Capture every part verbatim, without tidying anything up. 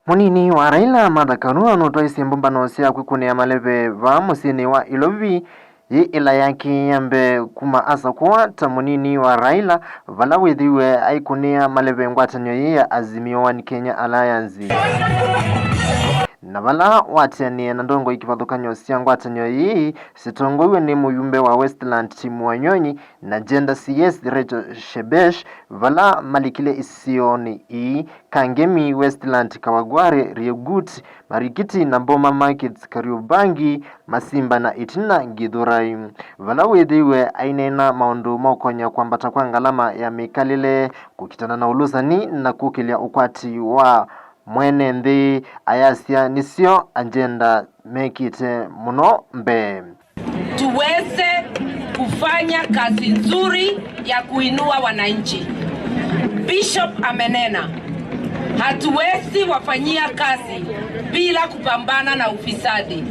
Mũnini wa Raila, Martha Karua, nũtwaisye mbũmbano sya kwĩkũnĩa maleve vaa mũsyĩnĩ wa Ilovi, yĩ ĩla yake ya mbee kuma asakũwa ta mũnini wa Raila, vala wĩthĩiwe aikũnĩa maleve ngwatanĩo yĩĩ ya Azimio One Kenya Alliance. Na vala wateanĩe na ndongoi kĩvathũkany'o sya ngwatanĩo yĩĩ sitongoiwe nĩ mũyumbe wa Westland Tim Wanyonyi na Gender C S Rachel Shebesh, vala malikile isionĩ ii, Kangemi, Westland, Kawagware, Riegut, Marikiti na Boma Markets, Kariobangi, Masimba na ĩtina Githurai, vala wĩthĩiwe aineena maũndũ ma ũkonya kwambata kwa ngalama ya mĩkalĩle, kũkitana na ũlũsani na kũkĩlya ũkwati wa mwene nthĩ, ayasya nĩsyo agenda mekĩte mũno mbee. Tuweze kufanya kazi nzuri ya kuinua wananchi. Bishop amenena, hatuwezi wafanyia kazi bila kupambana na ufisadi.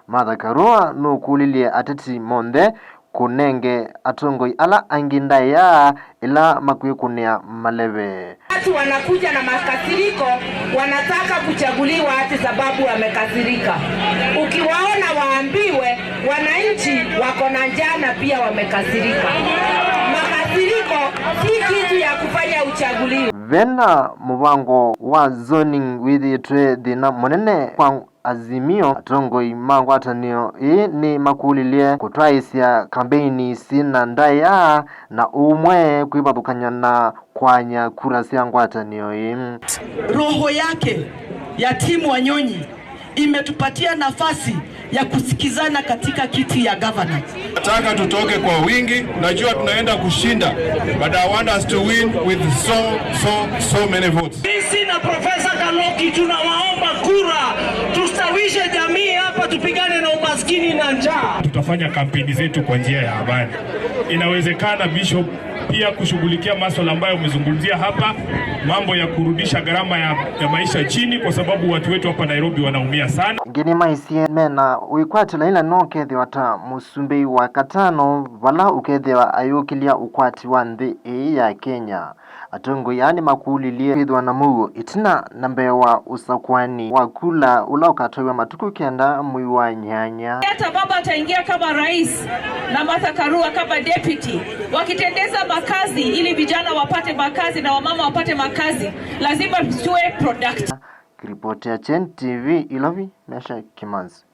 Martha Karua nũkũlilye ateti monthe kũnenge atongoi ala angĩ ndaĩa ĩla makwĩkũnĩa maleve. Watu wanakuja na makasiriko, wanataka kuchaguliwa ati sababu wamekasirika. Ukiwaona waambiwe, wananchi wako na njaa na pia wamekasirika. Makasiriko si kitu ya kufanya uchaguliwe. Vena mũvango wa zoning wĩthĩĩtwe thĩna mũnene kwa Azimio, atongoi ma ngwatanĩo ĩĩ nĩmakũlilye kũtwaĩsya kambeini syĩna ndaĩa na ũmwe kwĩvathũkany'a na kwanya kura sya ngwatanĩo ĩĩ. Roho yake ya Tim Wanyonyi imetupatia nafasi ya kusikizana katika kiti ya gavana. Nataka tutoke kwa wingi, najua tunaenda kushinda, but I want us to win with so, so, so many votes. Sisi na Profesa Kaloki tunawaomba kura, tustawishe jamii hapa, tupigane na umaskini na njaa. Tutafanya kampeni zetu kwa njia ya amani. Inawezekana, Bishop, pia kushughulikia masuala ambayo umezungumzia hapa, mambo ya kurudisha gharama ya, ya maisha chini, kwa sababu watu wetu hapa Nairobi wanaumia sana. Angĩ nĩmaisye mena wĩkwatyo Laila no kethĩwa ta mũsumbĩ wa katano vala ũkethĩwa ayũkĩlya ũkwati wa nthĩ ĩĩ ya Kenya. Atongoi aa nĩmakũlilye kwĩthĩwa na mũuo ĩtina na mbee wa ũsakũani wa kula ũla ũkatwaĩwa matukũ kenda mwei wa nyanya. Hata baba ataingia kama rais na Martha Karua kama deputy, wakitengeza makazi ili vijana wapate makazi na wamama wapate makazi, lazima tuwe productive. Ripoti ya Chen T V Ilovi, Mesha Kimanzi.